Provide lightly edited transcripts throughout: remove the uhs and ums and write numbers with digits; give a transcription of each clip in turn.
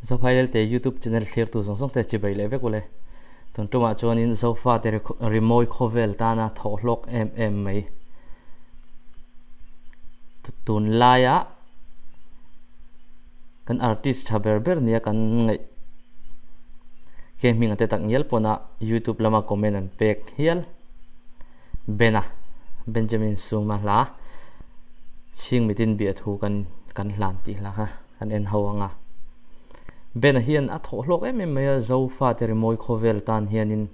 Zophai Lelte YouTube channel thlirtu zawng zawng te chibai leh vek ule. Tun tumah chuanin Zofa te rimawi khawvel tana thawh hlawk em em mai. Tunlaia kan artist tha ber ber nia kan ngaih ke hming ate tak ngial pawna YouTube lama comment an pek hial. Bena, Benjamin Suma hla Chhing mitin biahthu kan kan hlan tih hla kha kan en ho ang a. Bena hian a thawh hlawk em em mai a, Zofate rimawi khawvel tan hianin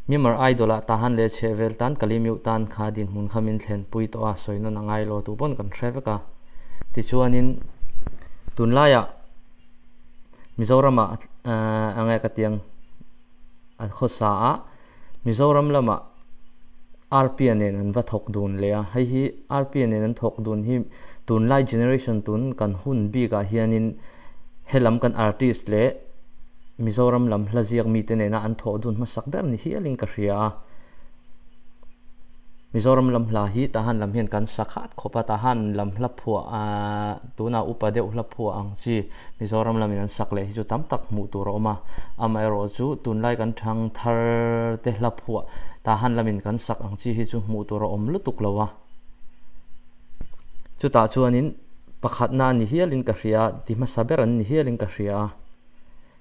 Myanmar Idol ah Tahan leh chhehvel tan Kalimiuh tan kha dinhmun kha min thlenpui tawh a, sawi nawn a ngai lo tu pawn kan hre vek a. Tichuanin tunlaiah Mizoramah enge ka tiang a khawsa a. Mizoram lamah Arpia nen an va thawk dun leh a, hei hi Arpia nen an thawk dun hi tunlai generation tun kan hun bikah hianin helam kan artist leh Mizoram lam hla ziak mite nena an thawh dun hmasak ber ni hialin ka hria a. Mizoram lam hla hi Tahan lam hian kan sa khat khawp a, Tahan lam hla phuah aaa tunah upa deuh hla phuah ang chi Mizoram lamin an sak leh hi chu tam tak hmuh tur a awm a, amaherawh chu tunlai kan thang thar te hla phuah Tahan lamin kan sak ang chi hi chu hmuh tur a awm lutuk lo a. Chutah chuanin pakhatna a ni hialin ka hria a, ti hmasa ber an ni hialin ka hria a.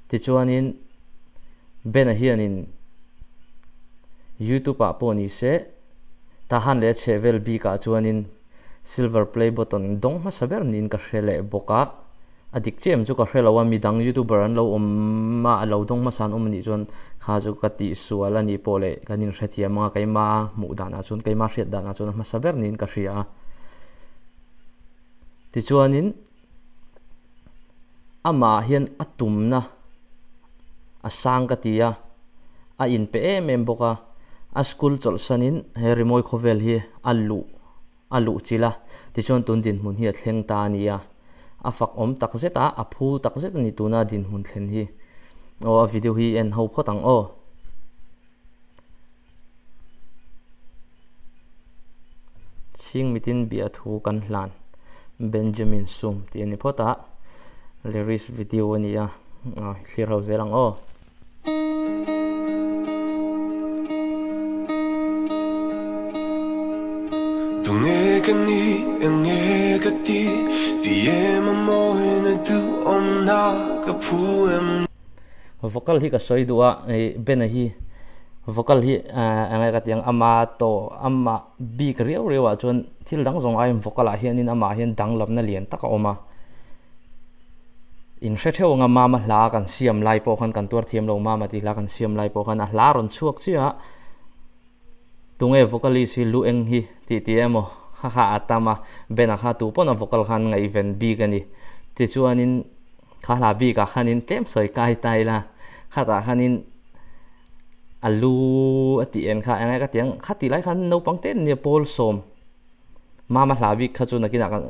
Tichuanin Bena hianin YouTube ah pawh ni se Tahan leh a chhehvel bikah chuanin Silver play button dawng hmasa ber niin ka hre leh bawk a, a dik chiah em chu ka hre lo a, midang youtuber an lo awm a, a lo dawng hmasa an awm anih chuan kha chu ka tihsual anih pawh leh kan inhrethiam ang a, keima hmuh danah chuan keima hriat danah chuan a hmasa ber niin ka hria a. Tichuanin amah hian a tumna a sang ka ti a, a inpe em em bawk a, a school chawlhsanin he rimawi khawvel hi a luh a luh chilh a, tichuan tun dinhmun hi a thleng ta a ni a, a fak awm tak zet a, a phu tak zet a ni tuna dinhmun thlen hi. Aw a video hi en ho phawt ang aw. Chhing mitin bia thu kan hlan Benjamin Sum tih a ni phawt a, lyrics video a ni a, thlir ho zel ang aw. Tunge ka ni enge ka ti ti em a mawina duhawmna ka phu em. Vocal hi ka sawi duh a, ih Bena hi vocal hi enge ka tih ang ama tawh amah bik riau riau ah chuan thil dang zawng aiin vocal ah hianin amah hian danglamna lian tak a awm a. In hre theuh anga mama hla kan siam lai pawh khan kan tuar thiam lo mama tih hla kan siam lai pawh khan a hla rawn chhuak chiah a tunge vocalist hi lu eng hi tih tih emaw kha kha a tam a Ben-a kha tu pawn a vocal khan ngaihven bik a ni tichuanin kha hla bikah khanin tlem sawi kai ta ila khatah khanin a lu a tih en kha enge ka tih ang kha tih lai khan naupang te nia pawl sawm. Mama hla bik kha chu nakinah kan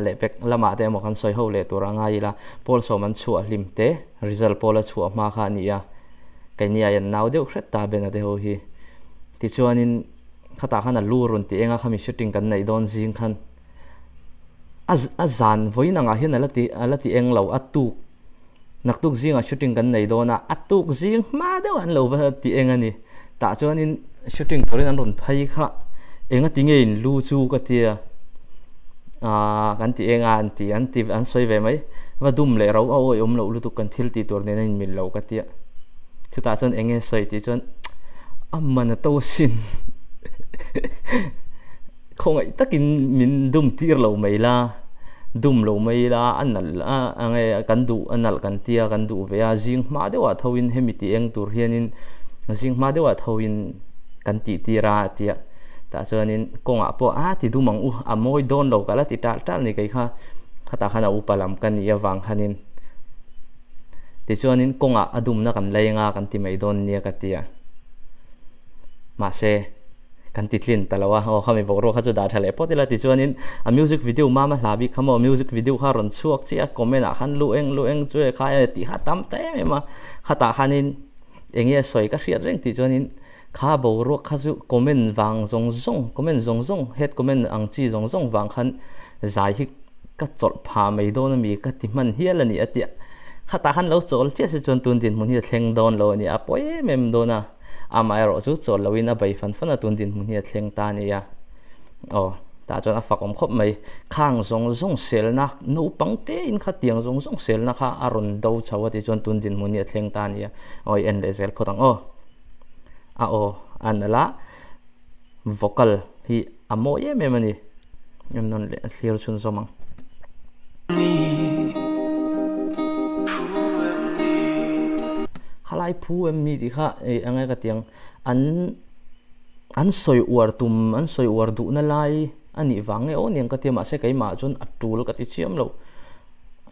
lehpek lamah te emaw kan sawi ho leh tur a ngai ila, pawl sawm an chhuah hlim te, result pawl a chhuah hma kha a ni a, keini ai an nau deuh hret ta Bena te ho hi. Tichuanin khatah khan a lu rawn ti eng a, khami shooting kan neih dawn zing khan a a zan vawiin angah hian a la ti a la ti eng lo, a tuk naktuk zingah shooting kan nei dawn a, a tuk zing hma deuh an lo va ti eng a ni. Tah chuanin shooting turin an rawn phei kha enga ti nge in lu chu ka tia aaa kan ti eng a an ti an ti an sawi ve mai va dum leh ro a awih awm loh lutuk kan thil tih tur nen a inmil lo ka tia chutah chuan eng nge sawi tih chuan a man a to sin khawngaih takin min dum tir lo mai la dum lo mai la a nalh a enge kan duh a nalh kan tia kan duh ve a zing hma deuhah tho in hemi tih eng tur hianin zing hma deuhah tho in kan tih tir a tia tah chuanin kawngah pawh a ti dum ang u a mawi dawn lo ka la ti tal tal a ni kei kha khatah khan a upa lam ka nih avang khanin tichuanin kawngah a dumna kan lei anga kan ti mai dawn nia ka tia mahse. Kan ti tlin ta lo a, aw khami boruak kha chu dah tha leh phawt ila tichuanin a music video mama hla bik kha maw music video kha rawn chhuak chiah a comment ah khan lu eng lu eng chu e khai e tih kha tam ta em em a, khatah khanin eng nge sawi ka hriat reng tih chuanin kha boruak kha chu comment vang zawng zawng comment zawng zawng head comment ang chi zawng zawng vang khan zai hi. Ka chawlh phah mai dawn a mi ka ti hman hial a ni a tia. Khatah khan lo chawl chiah se chuan tun dinhmun hi a thleng dawn lo a ni. A pawi em em dawn a, amaherawh chu chawl loin a bei fan fan a tun dinhmun hi a thleng ta a ni a. Aw, tah chuan a fak awm khawp mai. Khang zawng zawng selna, naupang tein kha tiang zawng zawng selna kha a rawn do chho a ti chuan tun dinhmun hi a thleng ta a ni a. Aw, i en leh zel phawt ang aw. A aw, a nalh a, vocal hi a mawi em em a ni. Em nawn leh a thlir chhunzawm ang. Khalai phu em ni tih kha ei eng nge ka ti ang an an sawi uar tum an sawi uar duhna lai a nih vang nge aw niang ka ti a mahse keimah chuan a tul ka ti chiam lo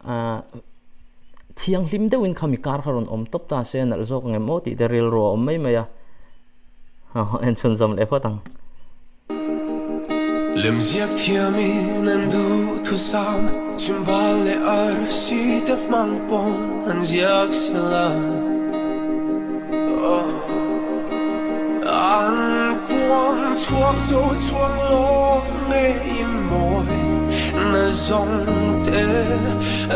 ah thianghlim deuhin kha mi kar kha rawn awm tawp ta se a nalh zawk ang em aw tih te rilru a awm mai mai a. En chhunzawm leh phawt ang. Lemziak thiamin an duhthusam chhimbal leh arsi te hmang pawn an ziak sela. An puang chhuak zo chuang lawm nge i mawi na zawng te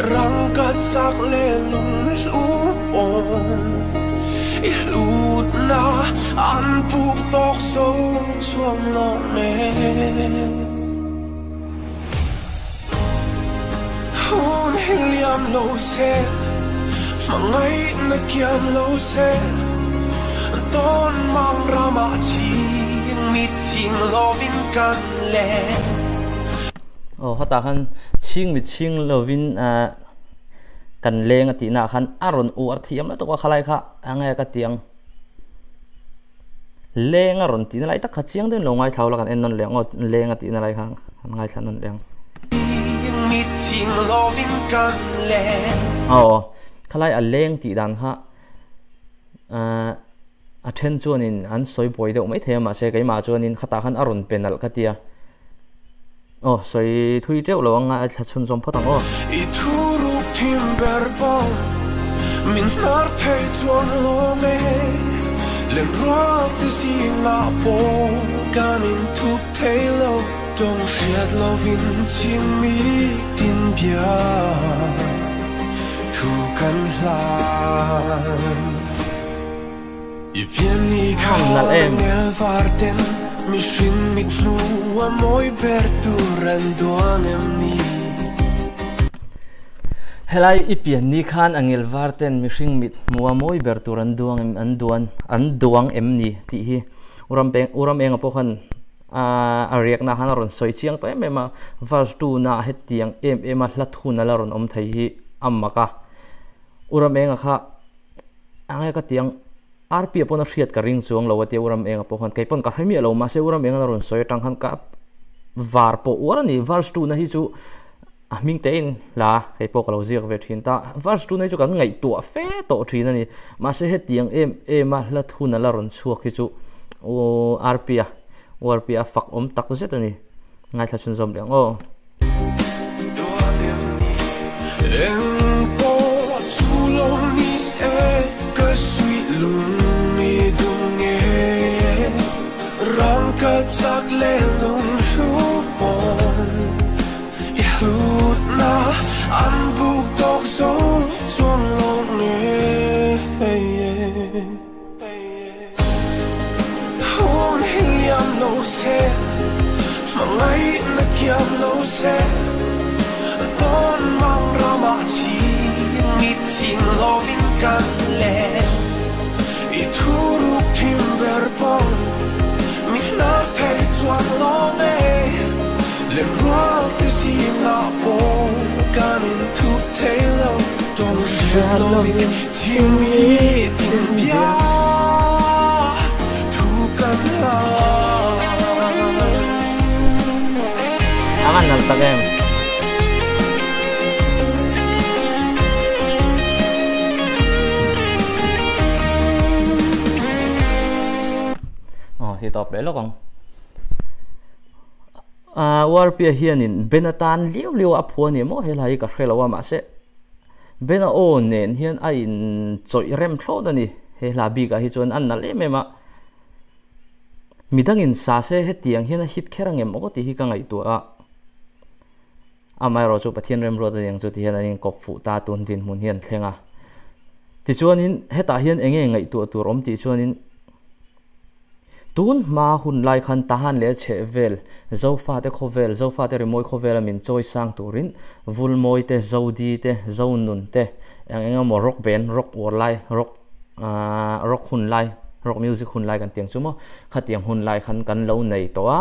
rangka chak leh lunghlu pawn. I hlutna an puk tawk zo chuang lo me. Hun hi liam lo se, hmangaihna kiam lo se, Tawn mang ramah chhing mi chhing lovin kan leng. Aw hetah khan chhing mi chhing lovin ah. Kan leng a tihna ah khan a rawn uar thiam lutuk a khalai kha a nge ka ti ang leng a rawn tihna lai tak kha chiang deuhin lo ngaithla ula kan en nawn leh ang aw leng a tihna lai kha kan ngaithla nawn leh ang. Aw khalai a leng tih dan kha ahh a then chuanin an sawi buai deuh maithei a mahse keimah chuanin khatah khan a rawn pe nalh ka tia. Aw, sawi thui teuh lo ang a, a thla chhunzawm phawt ang aw. I thuruk thim ber pawh min hnar thei chuan lawm e, lem rual te zingah pawh kan inthup thei lo, tawng hriat lovin chhing mi tin bia thu kan hlan. I pian ni kha Nalh em. Angel var ten mihring mit hnu a mawi ber tur an duang em ni. Helai i pian ni khan angel var ten mihring mit hmu a mawi ber tur an duang em an duan an duang em ni tih hi Uram peng Uram enga pawh khan a riakna khan a rawn sawi chiang tawh em em a verse 2 na hetiang em em a hla thun a la rawn awm thei hi a mak a Uram enga kha A nge ka tiang RP a pawn a hriat ka ring chuang lo a tia Uram Enga pawh khan kei pawn ka hre miah lo mahse Uram Enga na rawn sawi atang khan ka var pawh uar a ni verse 2 na hi chu a hming te in hla kei pawh ka lo ziak ve thin ta verse 2 na hi chu kan ngaihtuah fe tawh thin a ni mahse hetiang em em a hla thun a la rawn chhuak hi chu RP a RP a fak awm tak zet a ni ngaithla chhunzawm leh ang aw. Hun hi liam lo se, hmangaihna kiam lo se, Tawn mang ramah chhing mi chhing lovin kan leng. I thuruk thim ber pawh mi hnar thei chuan lawm e, Lem rual te zingah pawh kan inthup thei lo, Tawng hriat lovin Thing mi tin bia thu kan hla. A van nalh tak em. Aw hi tawp leh lawk ang. Warpia hianin Ben atan liau liau a phuah a ni maw helai hi ka hre lo a mahse Bena aw nen hian a in chawih rem thlawt a ni. He hla bikah hi chuan a nalh em em a. Midangin sa se hetiang hian a hit kher angem aw tih hi ka ngaihtuah a. Amaherawhchu Pathian remruat a niang chu ti hian an inkawp fuh ta tun dinhmun hi an thleng a. Tichuanin hetah hian eng nge ngaihtuah tur awm tih chuanin tun hma hun lai khan Tahan leh chheh vel Zofate khawvel, Zofate rimawi khawvela min chawi sang turin Vulmawi te, Zodi te, Zonun te eng eng emaw rock band, rock uar lai, rock aah rock hun lai, rock music hun lai kan tiang chu maw khatiang hun lai khan kan lo nei tawh a,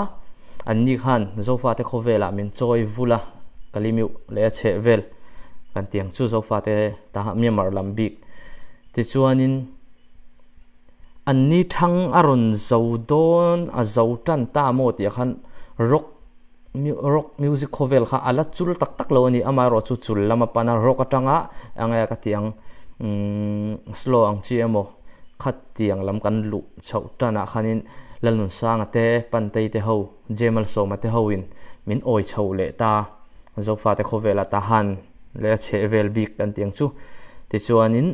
anni khan Zofate khawvelah min chawi vul a, Kalimiuh leh a chheh vel kan tiang chu Zofate Tahan Myanmar lam bik tichuanin Anni thang a rawn zo dawn a zo tan ta maw tih ah khan rock rock music khawvel kha a la chul tak tak lo a ni amaherawh chu chul lama pan a rock atanga eng nge ka tih ang umm slow ang chi emaw khatiang lam kan luh chhoh tan ah khanin Lalnunsanga te Pantei te ho Jemalsawma te ho in min awi chho leh ta Zofate khawvela Tahan leh a chheh vel bik kan tih ang chu. Tichuanin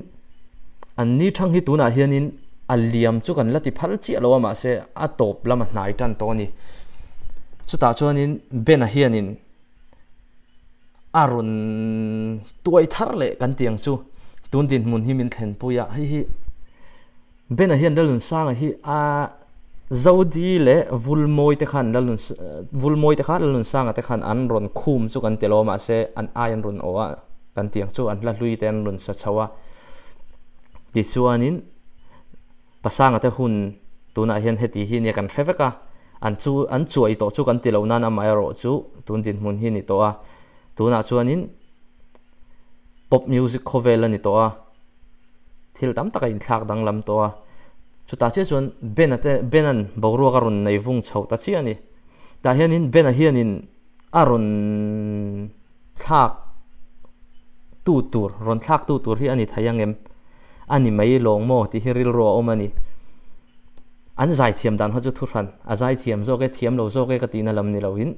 an ni thang hi tunah hianin a liam chu kan la ti phal chiah lo a mahse a tawp lama hnai tan tawh a ni. Chutah chuanin Ben-a hianin a rawn tuai thar leh kan tih ang chu. Tun dinhmun hi min thlenpui a, hei hi Bena hian Lalnunsanga hi a Zodi leh Vulmawi te khan Lalnun Vulmawi te kha Lalnunsanga te khan an rawn khum chu kan ti lo a mahse an ai an rawn awh a kan ti ang chu an hla hlui te an rawn sa chho a tichuanin Pasanga te hun tunah hian heti hi nia kan hre vek a an chu an chuai tawh chu kan ti lo nan amaherawh chu tun dinhmun hi ni tawh a tunah chuanin pop music khawvel a ni tawh a. Thil tam tak a inthlak danglam tawh a, chutah chiah chuan Ben-a te Ben-a'n boruak a rawn nei vung chhoh ta chiah a ni. Tah hianin Ben-a hianin a rawn thlak tu tur, rawn thlak tu tur hi a ni thei ang em? A ni mai lawng maw tih hi rilru a awm a ni. An zaithiam dan kha chu thuhran, a zaithiam zawk e, thiam lo zawk e ka tihna lam ni loin,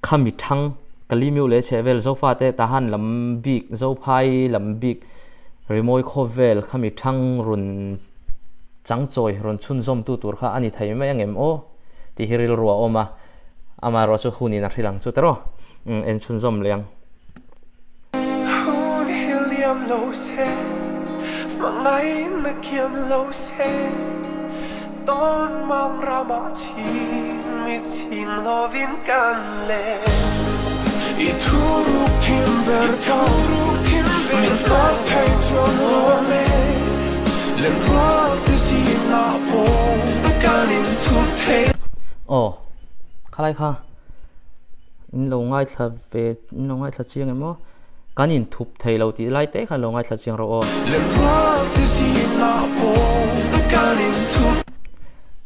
Khami thang, Kalimiu leh chhehvel Zofate Tahan lam bik, Zophai lam bik, Rimawi khawvel khami thang rawn changchawi rawn chhunzawmtu tur kha a ni thei mai angem aw tih hi rilru a awm a, amaherawh chu hunin a hrilh ang chu teraw en chhunzawm leh ang. Hun hi liam lo se, hmangaihna kiam lo se, tawn mang ramah chhing mit chhing lovin kan let. I thuruk thim ber tho, min hnar thei chuan awm e, len rual te zingah pawh kan inthup thei. Aw, khalai kha. In lo ngaithla ve in lo ngaithla chiang em aw kan in thup thei lo tih lai te khan lo ngaithla chiang rawh aw.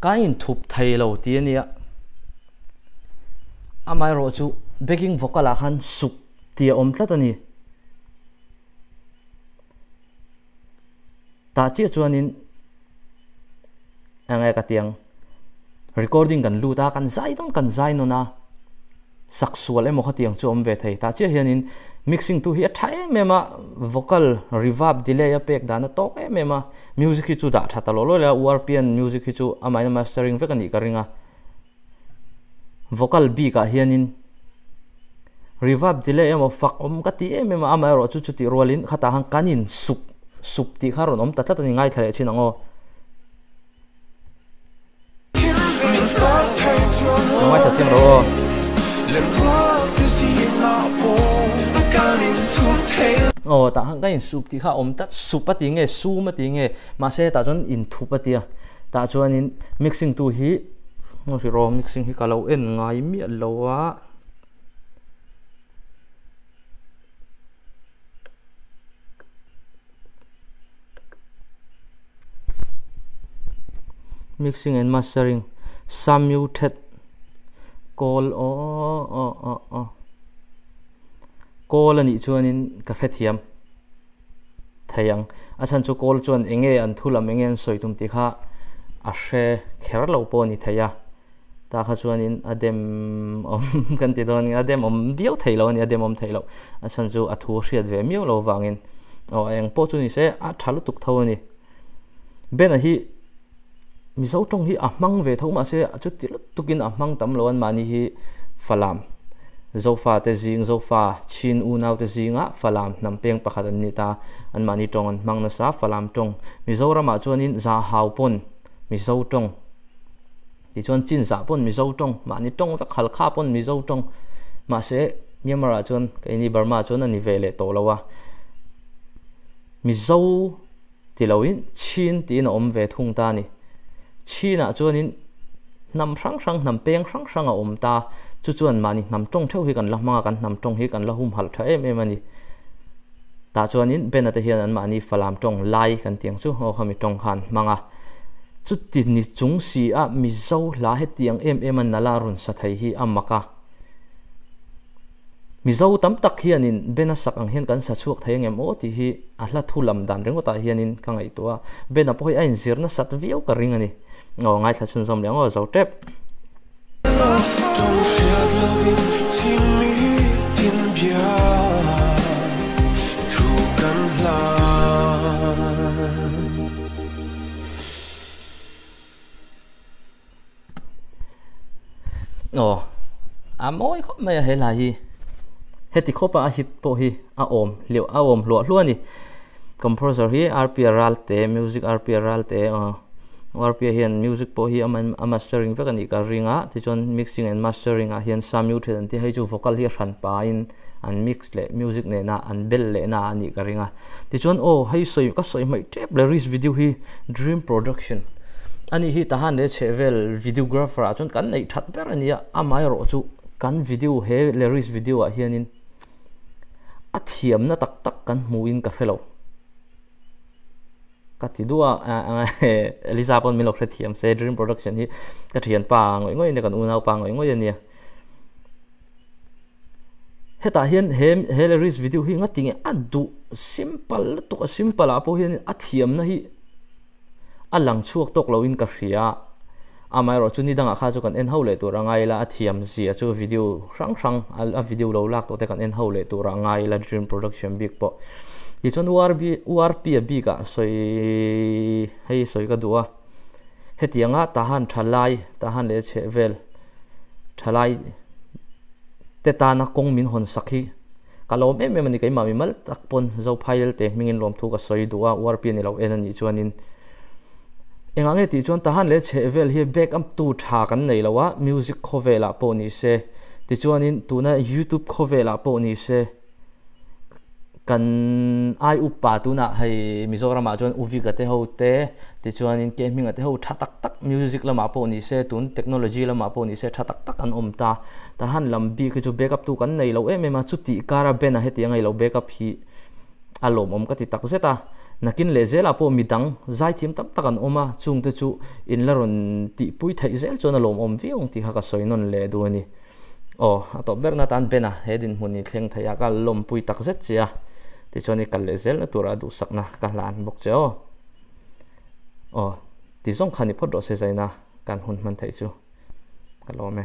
Kan in thup thei lo tih a nia amaherawh chu backing vocal ah khan sup tih a awm tlat a ni. Tah chiah chuanin eng nge ka ti ang recording kan lut a kan zai dawn kan zai nawn a sak sual emaw khatiang chu a awm ve thei tah chiah hianin mixing tu hi a tha em em a vocal reverb delay a pek dan a tawk em em a music hi chu dah tha ta lo lo leh a urpian music hi chu amahin a mastering vek a nih ka ring a. Vocal bik ah hianin reverb delay emaw fak awm ka ti em em a amaherawh chu chutih rualin khatah khan kan in sup sup tih kha rawn awm ta tlat a ni ngaithla leh thin ang aw. Ngaithla chiang rawh aw. Aw tah khan kan in sup tih kha a awm tlat sup a ti nge sum a ti nge mahse hetah chuan inthup a ti a tah chuanin mixing tu hi Ngaw hi raw mixing hi ka lo en ngai miah lo a. Mixing and mastering Samuted Call aw aw aw aw Call anih chuanin ka hrethiam thei ang. A chhan chu kawl chuan eng nge an thu lam eng nge an sawi tum tih kha a hre kher lo pawh a ni thei a. Ta kha chuanin a dem awm kan ti dawn a dem awm viau thei lo a ni a dem awm thei lo. A chhan chu a thu hriat ve miau lo vangin aw eng pawh chu ni se a tha lutuk tho a ni. Ben-a hi Mizo tawng hi a hmang ve tho mahse chuti lutukin a hmang tam lo an mahni hi Falam. Zofa te zing, Zofa Chin unau te zinga Falam hnam peng pakhat an ni ta. Anmahni tawng an hmang nasa, Falam tawng. Mizoramah chuanin Zahau pawn Mizo tawng, tichuan Chinzah pawn Mizo tawng, mahni tawng vek Halkha pawn Mizo tawng. Mahse, Myanmar ah chuan keini Burma ah chuan a ni ve leh tawh lo a. Mizo ti loin Chin tiin a awm ve thung ta a ni. Chinah chuanin hnam hrang hrang, hnam peng hrang hrang a awm ta. Chu chuan mahni hnam tawng theuh hi kan la hmang a, kan hnam tawng hi kan la humhalh tha em em a ni. Tah chuanin Bena te hian anmahni Falam tawng Lai kan tih ang chu aw khami tawng kha an hmang a. Chuti ni chung si a Mizo hla hetiang em em a nala rawn sa thei hi a mak a. Mizo tam tak hianin Bena sak ang hian kan sa chhuak thei angem aw tih hi a hla thu lam dan ringawtah hianin ka ngaihtuah a, Bena pawh hi a inzir nasat viau ka ring a ni. Aw ngaithla chhunzawm leh ang aw zo tep. Aw a mawi khawp mai a he hla hi heti khawpa a hit pawh hi a awm hleuh a awm hluah hluah a ni composer hi R P Ralte music R P Ralte aw R P hian music pawh hi a mastering vek a nih ka ring a tichuan mixing and mastering ah hian Samuel then an tih hei chu vocal hi a hran pahin an mix leh music nena an bel lehna a nih ka ring a. Tichuan aw hei sawi ka sawi hmaih tep le risk video hi dream production ani hi tahan leh chheh vel videographer ah chuan kan neih that ber ania amaherawh chu kan video he le risk video ah hianin a thiamna tak tak kan hmuhin ka hrelo ka ti duh a Eliza pawn min lo hrethiam se dream production hi ka thianpa ngawih ngawih ania kan unaupa ngawih ngawih ania. Hetah hian he he lyrics video hi nga tinge a duh simple lutuk a simple ah pawh hian a thiamna hi a lang chhuak tawk loin ka hria amaherawh chu ni dangah kha chu kan en ho leh tur a ngai ila a thiam zia chu video hrang hrang a video lo lak tawh te kan en ho leh tur a ngai ila dream production bik pawh tichuan URB URP a bikah sawi hei sawi ka duh a hetianga tahan thalai tahan leh chhehvel thalai te tana kawng min hawn sak hi ka lawm em em a ni keimah mi mal tak pawn Zophai Lelte hmingin lawmthu ka sawi duh a URP a ni lo en a nih chuanin engah nge tih chuan tahan leh chheh vel hi back up tu tha kan nei lo a music khawvelah pawh ni se tichuanin tuna youtube khawvelah pawh ni se. Kan ai upa tunah hei Mizoramah chuan Uvika te ho te tichuanin ke hminga te ho tha tak tak music lamah pawh ni se tun technology lamah pawh ni se tha tak tak an awm ta. Tahan lam bik hi chu backup tu kan nei lo em em a, chutih kara band-a hetiang a ilo backup hi a lawmawm ka ti tak zet a. Nakin leh zelah pawh midang zaithiam tam tak an awm a, chungte chu in la rawn tihpui theih zel chuan a lawmawm viau ang tih kha ka sawi nawn leh duh a ni. Aw, a tawp berna atan Bena he dinhmun i thleng thei a, ka lawmpui tak zet che a, tichuan i kal leh zelna tura duhsakna ka hlan bawk che aw. Aw, ti zawng kha ni phawt rawh se Zaina, kan hun hman theih chu ka lawm e.